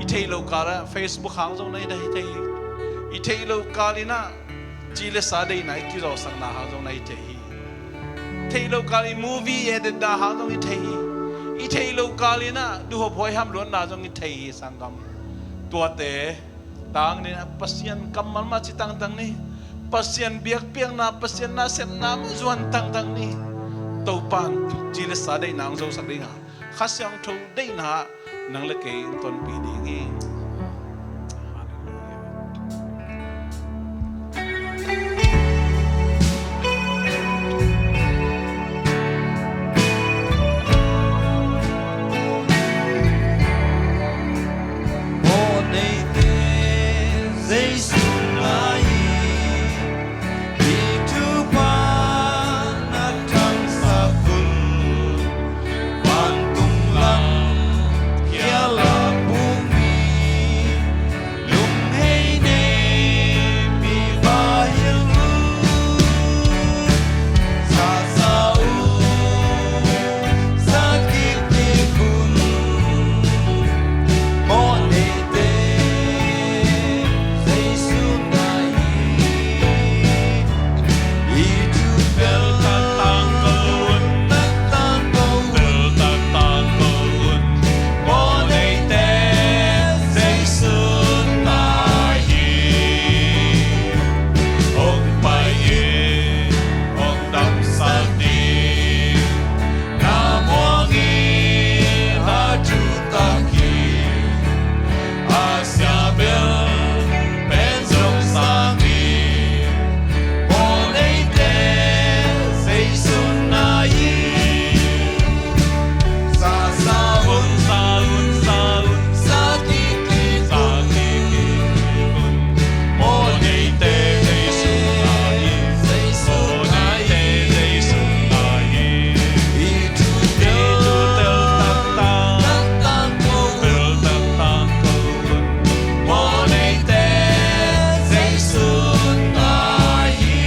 I theih loh kalah Facebook hang zong na hi thei hi. I theih loh kal in ah ci le sa deihna i kizawhsakna hang zong na hi thei hi. Theih loh kal i movie i editna hang zong hi thei hi. thei lo kal in ah duhop huai hamluatna zong i thei hi, sanggam. Tuate tang ni, Pasian kammal mah ci tangtang ni. Pasian biakpiakna, Pasian nasepna mah zuan tangtang ni. Topa'n ci le sa deihna hong zosak ding a, Kha Siangtho deihna nang le kei in tonpih ding hi. Halleluia. Mawhneite Jesu na hi. I thupha na thangsak un, vantung lam khial a pum hi. Lunghei nei mi va hilh un, sa sa un, sa kik kik un. Mawhneite Jesu na hi. I thu bel taktak ko un, taktak ko un, bel taktak ko un. Mawhneite Jesu na hi. Hong pai in, hong damsak ding. Na muang in, a thutak hi. A sia bel pen zong sang hi. Mawhneite Jesu na hi. Sa sa un, sa un, sa un, sa kik kik un. Mawhneite Jesu na hi. Mawhneite Jesu na hi. I thu tel, i thu tel taktak, taktak ko un, tel taktak ko un. Mawhneite Jesu na hi.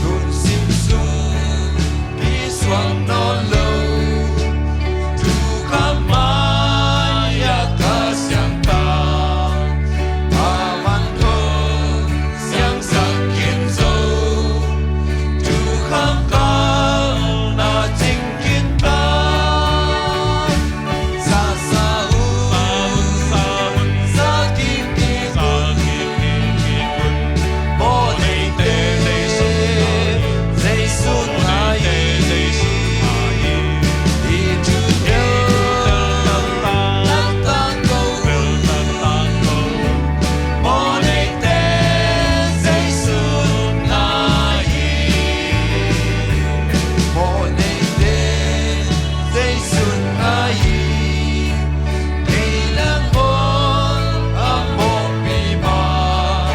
Lungsim sung kisuang nawn lo, thukham mai-ah Kha Siangtho a man tho siangsak khin zo, thukham kalna cing khin ta. Sa sa un, sa kik kik un. Mawhneite Jesu na hi. I thu tel taktak ko un. Mawhneite Jesu na hi. Mawhneite Jesu na hi. Thei leng bawl a mawhpi mah,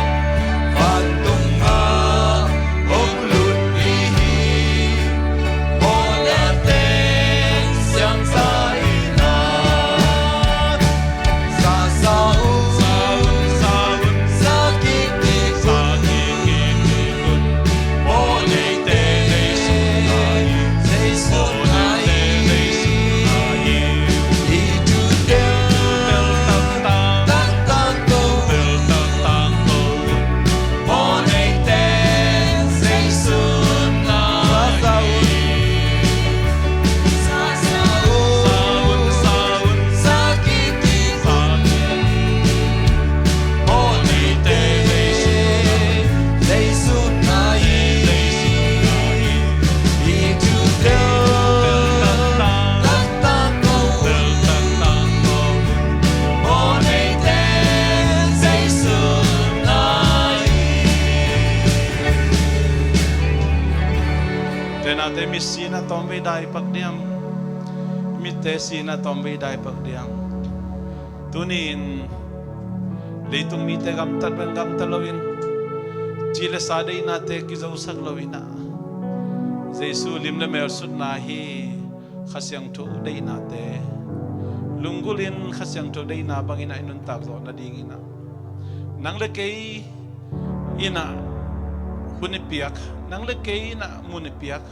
vantung ah hong lut mi hi. Mawhneite siangsa in ah, sa sa un, sa kik kik un. Mawhneite Jesu na hi. I thu tel taktak ko un. Mawhneite Jesu na hi. Sa sa un, sa kik kik un. Mawhneite Jesu na hi. I thu tel taktak ko un. Mawhneite Jesu na hi. Tenate mit sina tawmvei dai pak diam. Mitte sina tawmvei dai pak diam. Tuni-in leitung mite gamtat bang gamta loin, ci le sa deihnate kizosak loin ah, Jesu lim le mel sutna hi. Kha Siangtho deihnate lunggulh in, Kha Siangtho deihna bangin ah i nuntak zawh nadingin ah, nang le kei in ah hun i piak, nang le kei in ah mun i piak,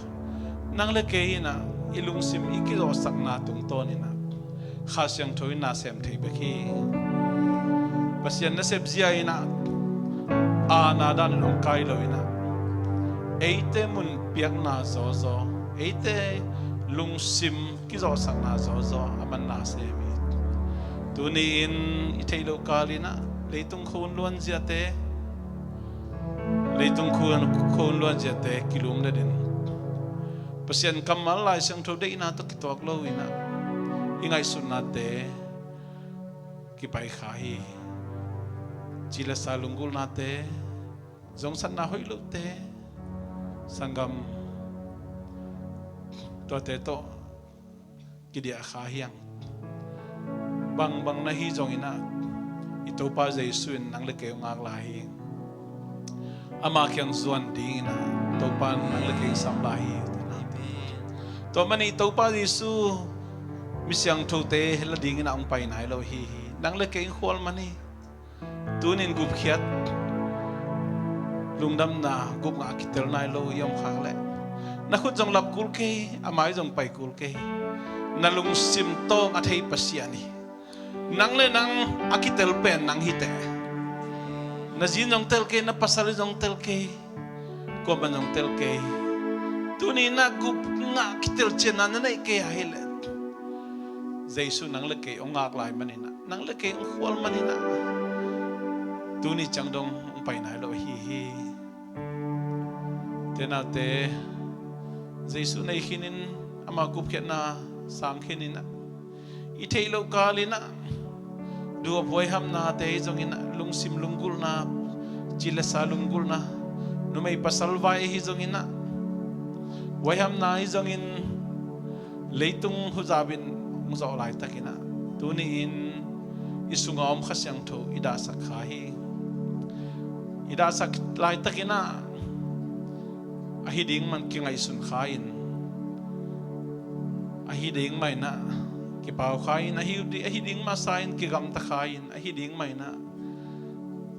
nang le kei in ah i lungsim i kizawhsakna tungtawnin ah Kha Siangtho in na sem thei bek hi. Pasian nasep zia in ah, a na dan in hong kai lo in ah, eite mun piakna zawzaw, eite lungsim kizawhsakna zawzaw a man na sem hi. Tuni-in i theih loh kal in ah leitung khun luanziate, leitung khun, khun luanziate kilumlet in Pasian kammal Lai Siangtho deihna tawh kituak lo in ah i ngaihsutnate kipai kha hi. Ci le sa lunggulhnate, zongsatna hoih lote, sanggam tuate tawh kidiah kha hi hang. Bangbang na hi zongin ah i Topa Jesu in nang le kei hong ngak lai hi. Ama kiang zuan dingin ah Topa in nang le kei sam lai hi. Tua manin i Topa Jesu mi siangthote la dingin ah hong pai nai lo hi hi. Nang le kei hong khual man hi. Tunin gupkhiat, lungdamna, gupngah kitel nai lo i om khak leh na khut zong lap kul kei, a mai zong pai kul kei. Na lungsim tawng a thei Pasian hi. Nang le nang a kitel pen nang hi teh. Na zi in zong tel kei, na pasal in zong tel kei, kuamah in zong tel kei. Tuni in ah gupngah kitel cianna na neih kei ahih leh Jesu nang le kei hong ngak lai manin ah, nang le kei hong khual manin ah, tuni ciang dong hong pai nai lo ahi hi. Te naute, Jesu nei khinin, ama gupkhiatna sang khinin ah, i theih loh kal in ah, duhhuaihamnate hi zongin ah, lungsim lunggulhna, ci le sa lunggulhna, numei pasal vai hi zongin ah, huaihamna hi zongin, leitung huzap in hong zawh laitakin ah, tuni-in i sunga om Kha Siangtho i dahsak kha hi. I dahsak laitakin ah, ahi ding man kingaihsun kha in, ahi ding mah in ah kipau kha in, ahi di-, ahi ding masa in kigamta kha in, ahi ding mah in ah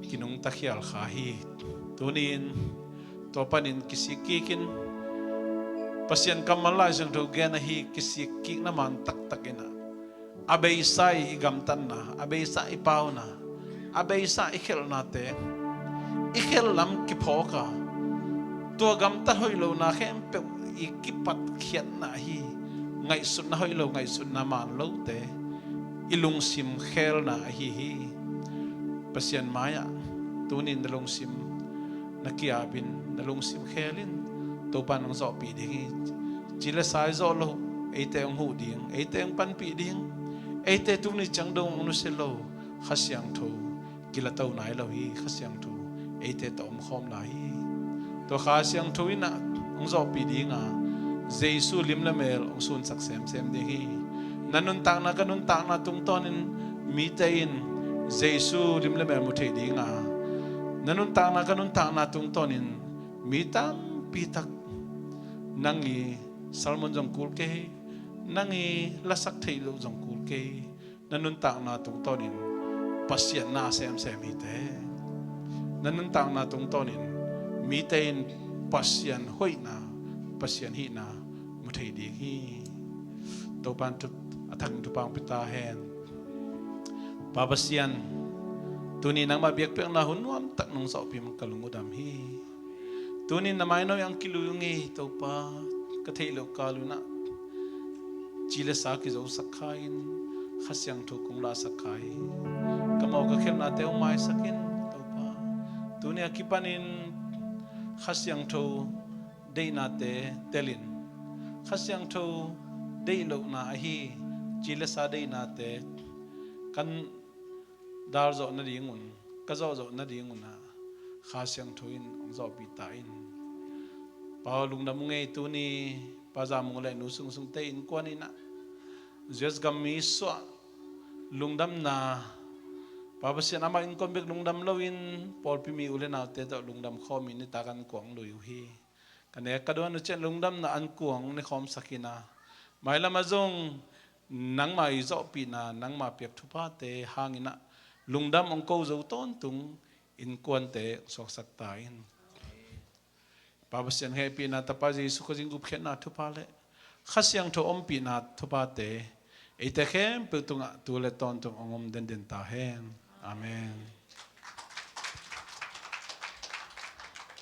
kinungta khial kha hi. Tuni-in tua panin kisik kik in, Pasian kammal Lai Siangtho gen ahi, kisik kikna man taktak in ah, a beisa i gamtatna, a beisa i pauna, a beisa i khelhnate, i khelh lam kiphawk a, tua gamtat hoih lohna khempeuh i kipatkhiatna hi. Ngaihsutna hoih lo, ngaihsutna man lote, i lungsim khelna ahi hi. Pasian mai-ah tunin na lungsim na ki-ap in, na lungsim khel in, Topa in hong zawhpih ding hi. Ci le sa i zawh loh, eite hong huh ding, eite hong panpih ding, eite tuni ciang dong hong nusia lo Kha Siangtho kilato nai lo hi. Kha Siangtho eite tawh omkhawm lai hi. Tua Kha Siangtho in ah hong zawhpih ding a, Jesu lim le mel hong sunsak semsem ding hi. Na nuntakna, ka nuntakna tungtawnin mite in Jesu lim le mel mu thei ding a, na nuntakna, ka nuntakna tungtawnin mi tampi tak nang i sermon zong kul kei, nang i lasak theih loh zong kul kei, na nuntakna tungtawnin Pasian na semsem hi teh. Na nuntakna tungtawnin mite in Pasian hoihna, Pasian hihna mu thei ding hi. Topa in thu-, a thakin thupha hong pia ta hen. Pa Pasian, tuni nangmah biakpiakna hun nuamtak nong zawhpih man ka lung uh dam hi. Tunin na maino ah hong kilui ung ei Topa, ka theih loh kal un ah ci le sa kizosak kha in, Kha Siangtho kong lahsak kha hi. Ka mawh ka khelhnate hong maisak in Topa. Tuni a kipanin Kha Siangtho deihnate tel in, Kha Siangtho deih lohna ahi ci le sa deihnate kan dal zawh nadingun, ka zawh zawh nadingun ah Kha Siangtho in hong zawhpih ta in. Pa aw, lungdam ung ei, tuni Pa Za Mung le nu Sung Sung te innkuan in ah, U S gam mi suah lungdamna, Pa Pasian, amah innkuan bek lungdam loin pawlpi mi u le naute tawh lungdam khawmin nitak an kuang lui uh hi. Ka nek ka dawn uh ciang lungdamna an kuang ne khawmsak in ah, mailam ah zong nangmah i zawhpihna, nangmah piak thuphate hangin ah lungdam hong ko zo tawntung innkuante suaksak ta in. Pa Pasian hehpihna, Tapa Jesu Khazih gupkhiatna thupha le Kha Siangtho ompihna thuphate eite khempeuh tungah tu le tawntung hong om denden ta hen. Amen.